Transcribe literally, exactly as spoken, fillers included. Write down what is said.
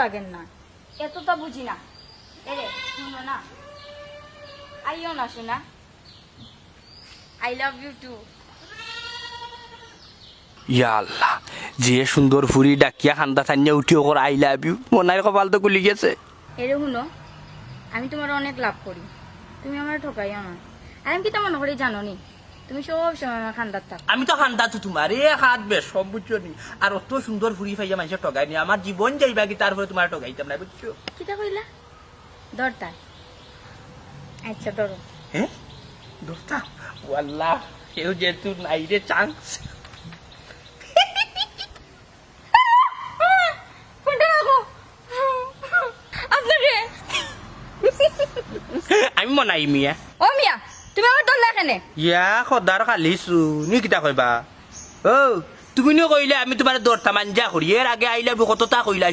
লাগের না, এততা বুঝি না। এরে, হুনো না, আইও না সোনা, I love you too। ইয়া আল্লাহ, যে সুন্দর ফুরি ডাকিয়া কান্দাত আনিয়া উঠি অকর "I love you", মনাইর কপাল তো খুলি গেছে। এরে হুনো, আমি তুমারে অনেক love করি, তুমি আমারে ঠগাইও না। আর আমি কিতা মনো করি জানো নি, তুমি সব সময় আমার কান্দাত থাকো। আমি তো কান্দাত তুমার, এ হাত বেশ কম বুঝছো নি। আর অত সুন্দর ফুরি পাইয়া মানষে ঠগায় নি, আমার জীবন যাইবা গি, তারপরে তুমারে ঠগাইতাম না, বুঝছো? কিতা কইলা? ধরতা? আচ্ছা, ধরো। হ্যাঁ? ধরতা? ওয়াল্লাহ, কেউ যেহেতু নাই রে chance। ফোনটা রাখো। আপনারে। আমি মনাই মিয়া। ও মিয়া, তুমি আমারে ধরলা কেনে? ইয়া, খোদার খালি সুনি কিতা কইবা? ও, তুমি নু কইলে আমি তুমারে ধরতাম আঞ্জা করি। এর আগে আইলা কততা কইলা,